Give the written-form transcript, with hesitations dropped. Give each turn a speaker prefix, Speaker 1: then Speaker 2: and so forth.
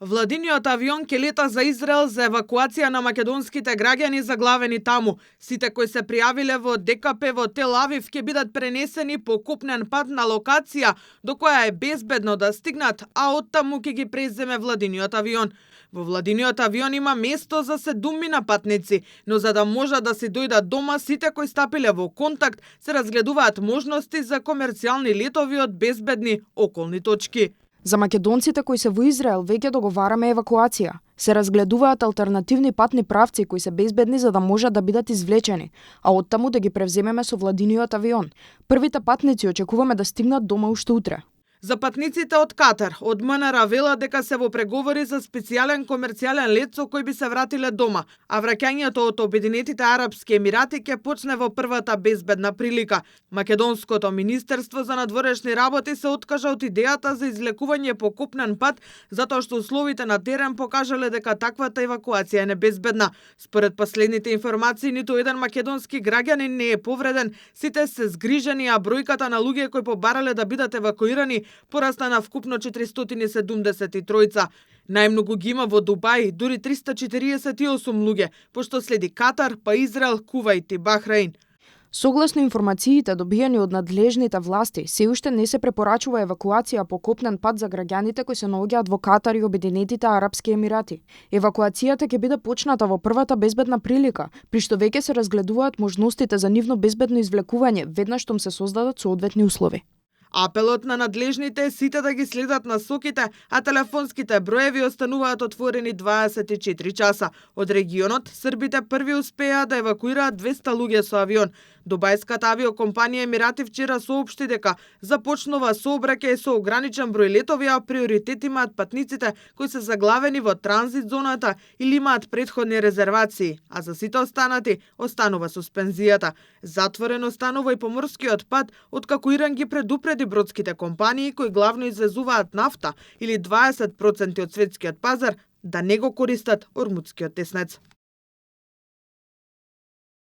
Speaker 1: Владиниот авион ќе лета за Израел за евакуација на македонските граѓани заглавени таму. Сите кои се пријавиле во ДКП во Тел Авив ќе бидат пренесени по копнен пат на локација до која е безбедно да стигнат, а оттаму ќе ги преземе владиниот авион. Во владиниот авион има место за 7 патници, но за да можат да си дојдат дома, сите кои стапиле во контакт се разгледуваат можности за комерцијални летови од безбедни околни точки.
Speaker 2: За македонците кои се во Израел веќе договараме евакуација. Се разгледуваат алтернативни патни правци кои се безбедни за да можат да бидат извлечени, а оттаму да ги превземеме со владиниот авион. Првите патници очекуваме да стигнат дома уште утре.
Speaker 1: За патниците од Катар, од МНР велат дека се во преговори за специјален комерцијален лет со кој би се вратиле дома, а враќањето од Обединетите Арапски Емирати ќе почне во првата безбедна прилика. Македонското министерство за надворешни работи се откажа од идејата за излекување по копнен пат затоа што условите на терен покажале дека таквата евакуација е небезбедна. Според последните информации, ниту еден македонски граѓанин не е повреден, сите се згрижени, а бројката на луѓе кои побарале да бидат евакуирани порасна на вкупно 473. Најмногу ги има во Дубај, дури 348 луѓе, пошто следи Катар, па Израел, Кувајт и Бахраин.
Speaker 2: Согласно информациите добиени од надлежните власти, се уште не се препорачува евакуација по копнен пат за граѓаните кои се наоѓаат во Катар и Обединетите Арапски Емирати. Евакуацијата ќе биде почната во првата безбедна прилика, при што веќе се разгледуваат можностите за нивно безбедно извлекување веднаш штом се создадат соодветни услови.
Speaker 1: Апелот на надлежните е сите да ги следат насоките, а телефонските броеви остануваат отворени 24 часа. Од регионот, србите први успеа да евакуираат 200 луѓе со авион. Дубајската авиокомпанија Емирати вчера соопшти дека започнува сообраќај со ограничен број летови, а приоритет имаат патниците кои се заглавени во транзит зоната или имаат претходни резервации, а за сите останати останува суспензијата. Затворен останува и поморскиот пат, откако Иран ги предупреди бродските компании кои главно извезуваат нафта или 20% од светскиот пазар да не го користат Ормудскиот теснец.